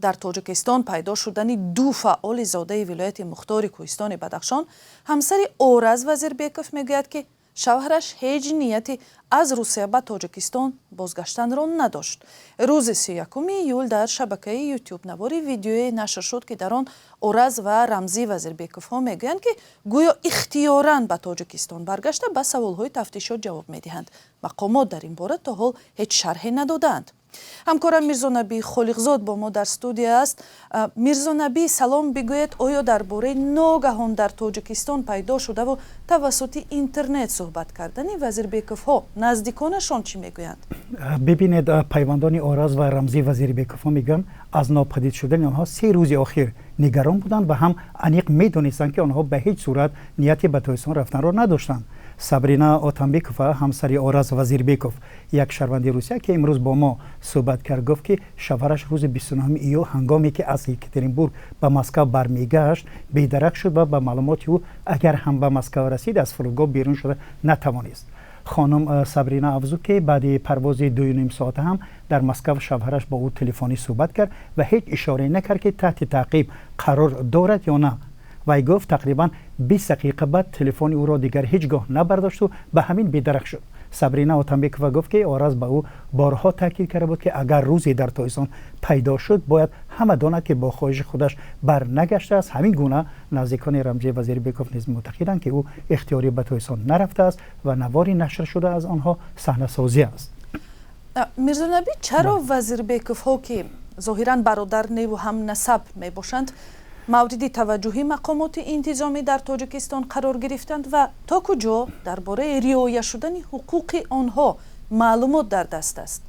Дар Тоҷикистон пайдо шудани ду фаъоли зодаи вилояти мухтори кӯҳистони Бадахшон, ҳамсари Ораз Вазирбеков мегӯяд, ки шавҳараш ҳеҷ нияте аз Русия ба Тоҷикистон бозгаштанро надошт. Рӯзи 31 июл дар шабакаи Ютуб навори видеое нашр шуд, ки дар он Ораз ва Рамзӣ Вазирбековҳо мегӯянд, ки гӯё ихтиёран ба Тоҷикистон баргашта, ба саволҳои тафтишот ҷавоб медиҳанд. Мақомот дар ин бора то ҳол ҳеҷ шарҳе надодаанд. Ҳамкорам Мирзонаби Холиқзод бо мо дар студия аст. Мирзонаби, салом. Бигӯед, оё дар бораи ногаҳон дар Тоҷикистон пайдо шудаву тавассути интернет суҳбат кардани Вазирбековҳо наздиконашон чӣ мегӯянд? Бибинед, пайвандони Ораз ва Рамзӣ Вазирбековҳо мегӯянд, аз нопадид шудани онҳо 3 рӯзи охир нигарон буданд ва ҳам аниқ медонистанд, ки онҳо ба ҳеҷ сурат нияти ба Тоҷикистон рафтанро надоштанд. Сабрина Отамбекова, ҳамсари Ораз Вазирбеков, як шаҳрванди Русия, ки имрӯз бо мо суҳбат кард, гуфт, ки шавҳараш рӯзи 29 июл, ҳангоме ки аз Екатеринбург ба Москав бармегашт, бедарак шуд ва ба маълумоти ӯ, агар ҳам ба Москав расид, аз фурудгоҳ берун шуда натавонист. Хонум Сабрина афзуд, ки баъди парвози 2,5 соата ҳам дар Москав шавҳараш бо ӯ телефонӣ суҳбат кард ва ҳеҷ ишорае накард, ки таҳти таъқиб қарор дорад ё на. Вай гуфт, тақрибан 20 дақиқа баъд телефони ӯро дигар ҳеҷ гоҳ набардошту ба ҳамин бедарак шуд. Сабрина Отамбекова гуфт, ки Ораз ба ӯ борҳо таъкид карда буд, ки агар рӯзе дар Тоҷикистон пайдо шуд, бояд ҳама донад, ки бо хоҳиши худаш барнагаштааст. Ҳамин гуна наздикони Рамзӣ Вазирбеков низ муътақиданд, ки ӯ ихтиёрӣ ба Тоҷикистон нарафтааст ва навори нашр шуда аз онҳо саҳнасозӣ аст. Мирзонаби, чаро Вазирбековҳо, ки зоҳиран бародар неву ҳам насаб мебошанд, мавриди таваҷҷӯҳи мақомоти интизомӣ дар Тоҷикистон қарор гирифтанд ва то куҷо дар бораи риоя шудани ҳуқуқи онҳо маълумот дар даст аст?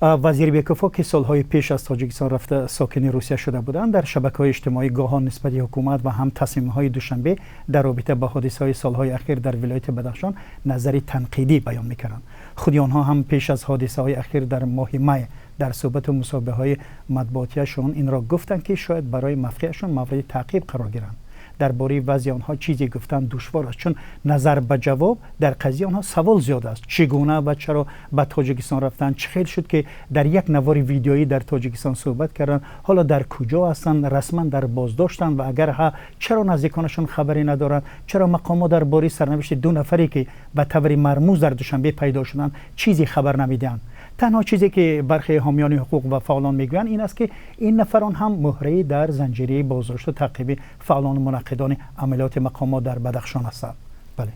Вазирбековҳо, ки солҳои пеш аз Тоҷикистон рафта, сокини Русия шуда буданд, дар шабакаҳои иҷтимоӣ гоҳон нисбати ҳукумат ва ҳам тасмимҳои Душанбе дар робита ба ҳодисаҳои солҳои ахир дар вилояти Бадахшон назари танқидӣ баён мекарданд. Худи онҳо ҳам пеш аз ҳодисаҳои ахир дар моҳи май дар суҳбату мусоҳибаҳои матбуотияшон инро гуфтанд, ки шояд барои мавқеашон мавриди таъқиб қарор гиранд. Дар бораи вазъи онҳо чизе гуфтан душвор аст, чун назар ба ҷавоб дар қазияи онҳо савол зиёд аст: чӣ гуна ва чаро ба Тоҷикистон рафтанд? Чӣ хел шуд, ки дар як навори видеоӣ дар Тоҷикистон суҳбат карданд? Ҳоло дар куҷо ҳастанд? Расман дар боздоштанд ва агар ҳа, чаро наздиконашон хабаре надоранд? Чаро мақомот дар бораи сарнавишти ду нафаре, ки ба таври мармуз дар Душанбе пайдо шуданд, чизе хабар намедиҳанд? Танҳо чизе, ки бархе ҳомиёни ҳуқуқ ва фаъолон мегӯянд, ин аст, ки ин нафарон ҳам муҳраи дар занҷираи боздошту таъқиби фаъолону мунаққидони амалиёти мақомот дар Бадахшон ҳастанд. Бале.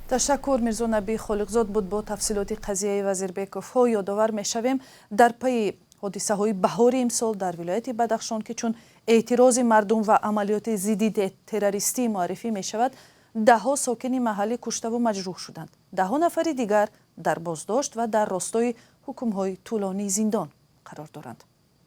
Ташаккур. Мирзонаби Холиқзод буд бо тафсилоти қазияи Вазирбековҳо. Ёдовар мешавем, дар пайи ҳодисаҳои баҳори имсол дар вилояти Бадахшон, ки чун эътирози мардум ва амалиёти зидди террористӣ муаррифӣ мешавад, даҳҳо сокини маҳаллӣ куштаву маҷрӯҳ шуданд, даҳҳо нафари дигар дар боздошт ва дар ростои ҳукмҳои тӯлонии зиндон қарор доранд.